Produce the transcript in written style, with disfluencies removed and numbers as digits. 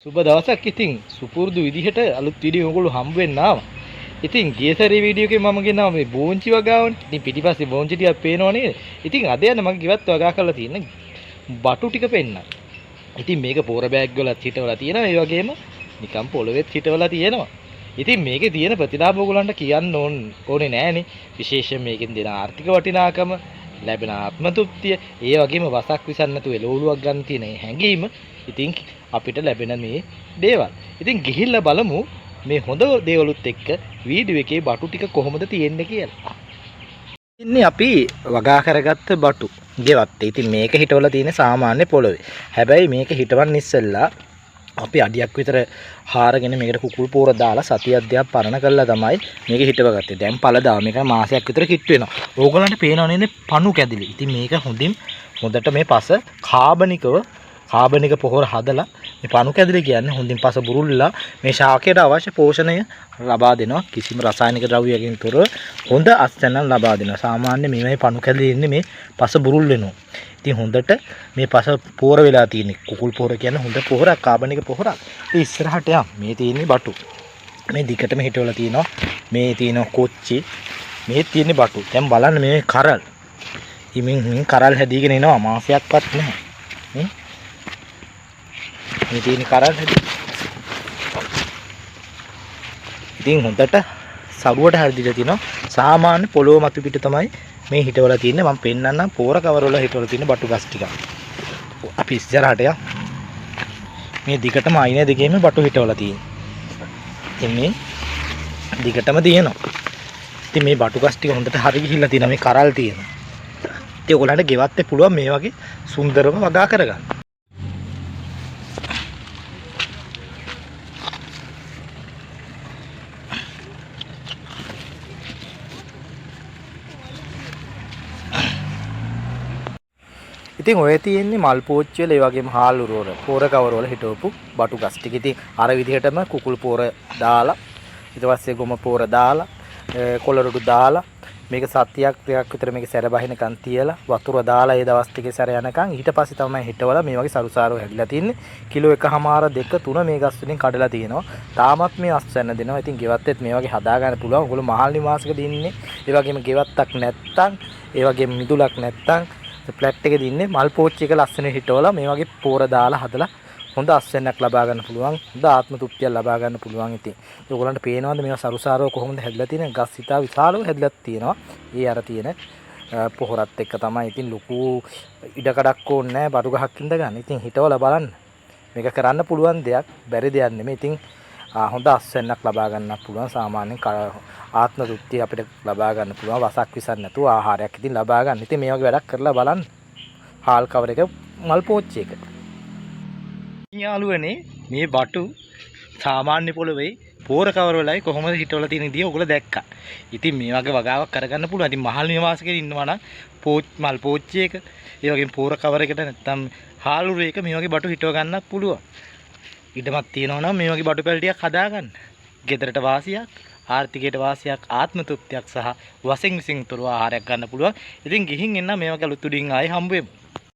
සුබ දවසක්. ඉතින් සුපුරුදු විදිහට අලුත් වීඩියෝ ඔයගොල්ලෝ හම්බ වෙන්න ආවා. ඉතින් ගිය සැරේ වීඩියෝ එකේ මම ගෙනාවා මේ බෝංචි වගාවනේ. ඉතින් පිටිපස්සේ බෝංචි ටිකක් පේනව නේද? ඉතින් අද යන මගේ ගෙවත් වගා කරලා තියෙන බටු ටික පෙන්නන්න. ඉතින් මේක පොර බෑග් වලත් හිටවලා තියෙනවා. ඒ වගේම නිකන් පොළවෙත් හිටවලා තියෙනවා. ඉතින් මේකේ තියෙන ප්‍රතිලාභ ඔයගොල්ලන්ට කියන්න ඕනේ නෑනේ. විශේෂයෙන් මේකෙන් දෙන ආර්ථික වටිනාකම, ලැබෙන ආත්ම තෘප්තිය, ඒ වගේම වසක් විසක් නැතුව එළවලුවක් ගන්න තියෙන හැඟීම, ඉතින් අපිට ලැබෙන මේ දේවල්. ඉතින් ගිහිල්ලා බලමු මේ හොඳ දේවලුත් එක්ක වීඩියෝ එකේ බටු ටික කොහොමද තියෙන්නේ කියලා. ඉන්නේ අපි වගා කරගත්ත බටු ගෙවත්තේ. ඉතින් මේක හිටවලා තියෙන සාමාන්‍ය පොළවේ. හැබැයි මේක හිටවන්න ඉස්සෙල්ලා අපි අඩියක් විතර හාරගෙන මේකට කුකුල් පොර දාලා සතියක් දෙකක් පරණ කරලා තමයි මේක හිටවගත්තේ. දැන් පළදාව මේක මාසයක් විතර කිට්ටු වෙනවා. ඕගොල්ලන්ට පේනව නේද පණු කැදිලි. ඉතින් මේක හොඳට මේ පස කාබනික පොහොර හදලා මේ පණු කැදිලි කියන්නේ හොඳින් පස බුරුල්ලා මේ ශාකයට අවශ්‍ය පෝෂණය ලබා දෙනවා. කිසිම රසායනික ද්‍රව්‍යයකින් තොරව හොඳ අස්වැන්නක් ලබා දෙනවා. සාමාන්‍ය මේ පණු කැදිලි ඉන්නේ මේ පස බුරුල් වෙනවා. ඉතින් හොඳට මේ පස පොහොර වෙලා තියෙන්නේ. කුකුල් පොහොර කියන්නේ හොඳ පොහොරක්, කාබනික පොහොරක්. ඉතින් ඉස්සරහට යම් මේ තියෙන්නේ බටු. මේ දිගටම හිටවලා තියෙනවා. මේ තියෙනවා කොච්චි. මේ තියෙන්නේ බටු. දැන් බලන්න මේ කරල්. හිමින් හිමින් කරල් හැදීගෙන එනවා. මාසයක්වත් නැහැ. නේ? මේ තියෙන කරල් හැදී. ඉතින් හොඳට සරුවට හැදිලා තියෙනවා. සාමාන්‍ය පොළොව මතු පිට තමයි මේ හිටවලා තියෙන්නේ. මම පෙන්නන්නම් පොර කවර වල හිටවලා තියෙන බටු ගස් ටික. අපි ඉස්සරහට යමු. මේ දිගටම අයින දෙකේම බටු හිටවලා තියෙන්නේ. ඉතින් මේ දිගටම තියෙනවා. ඉතින් මේ බටු ගස් ටික හොඳට හරි ගිහිල්ලා තියෙනවා. මේ කරල් තියෙනවා. ඉතින් ඔයගොල්ලන්ට ගෙවත්තේ පුළුවන් මේ වගේ සුන්දරව වගා කරගන්න. ඉතින් ඔය තියෙන්නේ මල් පෝච්චි වල ඒ වගේම හාල් උර වල පොර කවර වල හිටවපු බටු ගස් ටික. ඉතින් අර විදිහටම කුකුල් පොර දාලා ඊට පස්සේ ගොම පොර දාලා කොළ රොඩු දාලා මේක සතියක් දෙකක් විතර මේක සැර බහිනකන් තියලා වතුර දාලා ඒ දවස් ටිකේ සැර යනකන් ඊට පස්සේ තමයි හිටවලා මේ වගේ සරුසාරව හැදිලා තින්නේ. කිලෝ 1.5 2 3 මේ ගස් වලින් කඩලා තියෙනවා. තාමත් මේ අස්වැන්න දෙනවා. ඉතින් ගෙවත්තෙත් මේ වගේ හදා ගන්න පුළුවන්. ඔයගොල්ලෝ මහල් නිවාසයක දින්නේ. ඒ වගේම ගෙවත්තක් නැත්තම්, ඒ වගේම මිදුලක් නැත්තම් ෆ්ලැට් එකේ දින්නේ මල් පෝච්චි එක ලස්සන හිටවලා මේ වගේ පොර දාලා හදලා හොඳ අස්වැන්නක් ලබා ගන්න පුළුවන්. හොඳ ආත්ම තෘප්තියක් ලබා ගන්න පුළුවන්. ඉතින් ඔයගොල්ලන්ට පේනවද මේවා සරුසාරව කොහොමද හැදිලා තියෙන්නේ? ගස් ඉතා විශාලව හැදිලා තියෙනවා. ඒ අර තියෙන පොහොරත් එක්ක තමයි. ඉතින් ලොකු ඉඩකඩක් ඕනේ නෑ බඩු ගහක් ඉඳ ගන්න. ඉතින් හිටවලා බලන්න. මේක කරන්න පුළුවන් දෙයක්, බැරි දෙයක් නෙමෙයි. ඉතින් හොඳ අස්වැන්නක් ලබා ගන්නත් පුළුවන්. සාමාන්‍යයෙන් ආත්ම තෘප්තිය අපිට ලබා ගන්න පුළුවන්. වසක් විසක් නැතුව ආහාරයක් ඉතින් ලබා ගන්න. ඉතින් මේ වගේ වැඩක් කරලා බලන්න. හාල් කවර එක මල් පෝච්චි එක. යාළුවනේ මේ බටු සාමාන්‍ය පොළවේ පොර කවර වලයි කොහොමද හිටවලා තියෙන විදිය ඔයගොල්ලෝ දැක්කා. ඉතින් මේ වගේ වගාවක් කරගන්න පුළුවන්. ඉතින් මහල් නිවාසයක ඉන්නවා නම් මල් පෝච්චි එක, ඒ වගේම පොර කවර එකට නැත්තම් හාල් උර එක මේ වගේ බටු හිටව ගන්නත් පුළුවන්. ඉඩමක් තියෙනවා නම් මේ වගේ බටු පැල ටිකක් හදාගන්න. ගෙදරට වාසියක්, ආර්ථිකයට වාසියක්, ආත්ම තෘප්තියක් සහ වසෙන් විසින් තොරව ආහාරයක් ගන්න පුළුවන්. ඉතින් ගිහින් එන්න මේ වගේ අලුත් උඩින් ආයේ හම්බ වෙමු.